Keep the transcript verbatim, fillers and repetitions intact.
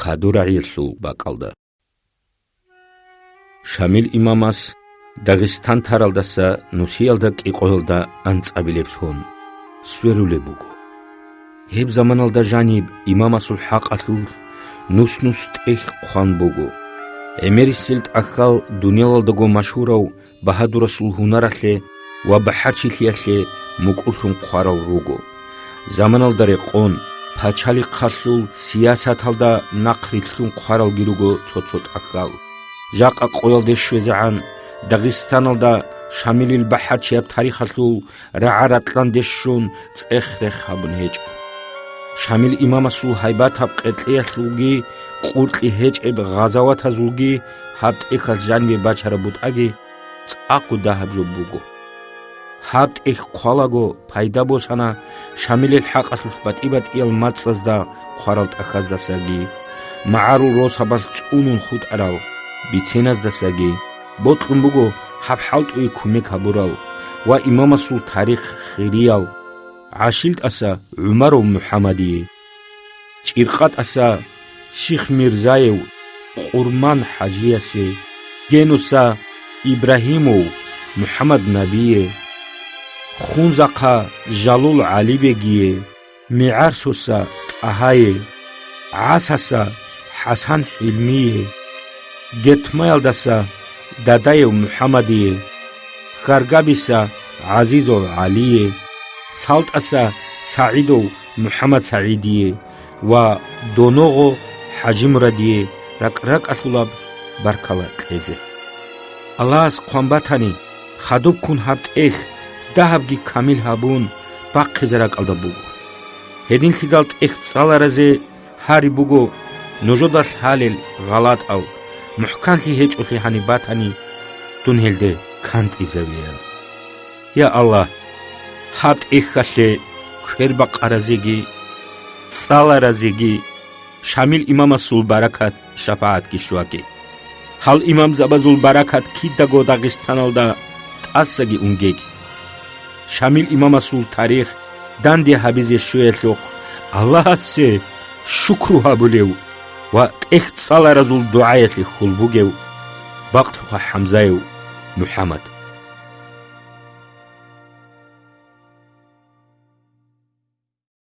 хъадурагӀиялъул бакӀалда. Шамил имамас Дагъистан таралдаса нусиялда кӀикъоялда анцӀабилеб сон сверулеб буго. Гьеб заманалда жаниб имамасул хӀакъалъулъ нус-нус тӀехь хъван буго. ГӀемерисел тӀахьал дуниялалдаго машгьурав багьадурасул гьунаралъе ва бахӀарчилъиялъе мукӀурлъун хъварал руго. Заманалда рекъон, пачалихъалъул сиясаталда нахърилълъун хъваралги руго цо-цо тӀахьал. Жакъа къоялде щвезегӀан, Дагъистаналда Шамилил бахӀарчияб тарихалъул рагӀа-ракьанде щун цӀех-рех гьабун гьечӀо. Шамил имамасул гьайбатаб къеркьеялъулги къуркьи гьечӀеб гъазаватазулги гьаб тӀехьалъ жанибе бачараб бутӀаги цӀакъго дагьаб жо буго. Гьаб тӀехь хъвалаго пайда босана Шамилил хӀакъалъулъ батӀи-батӀиял мацӀазда хъварал тӀахьаздасаги, магӀарул росабалъ цӀунун хутӀарал биценаздасаги, бокьун буго гьаб хӀалтӀуе кумек гьабурал ва имамасул тарих хириял ГӀашилтӀаса ГӀумаров МухӀаммадие, ЧӀиркъатӀаса Шихмирзаев Къурман-хӀажиясе, Генуса Ибрагьимов МухӀаммаднабие, Хунзахъа Жалул ГӀалибегие, МигӀарсуса ТӀагьае, ГӀасаса ХӀасан ХӀилмие, Гетмаялдаса Дадаев МухӀаммадие, Хьаргабиса ГӀазизов ГӀалие, СалтӀаса СагӀидов МухӀаммадсагӀидие ва Доногъо ХӀажимурадие ракӀ-ракӀалъулаб баркала кьезе. Аллагьас хъван батани, хадубккун гьаб тӀехь дагьабги камил гьабун бахъизе ракӀалда буго. Гьединлъидал тӀехь цӀаларазе гьари буго нужеда лъалел гъалатӀал, мухӀканлъи гьечӀолъи гьаниб батани, дун гьелде кантӀизавеян. Я Аллагь, гьаб тӀехьалъе квербакъаразеги, цӀаларазеги Шамил имамасул баракат-шапагӀатги щваги. Гьал имамзабазул баракат кидаго Дагъистаналда тӀасаги унгеги. Шамил имамасул тарих данде гьабизе щвеялъухъ Аллагьасе шукру гьабулев ва тӀехь цӀаларазул дугӀаялъе хьул бугев Бакълъухъа ХӀамзаев МухӀаммад.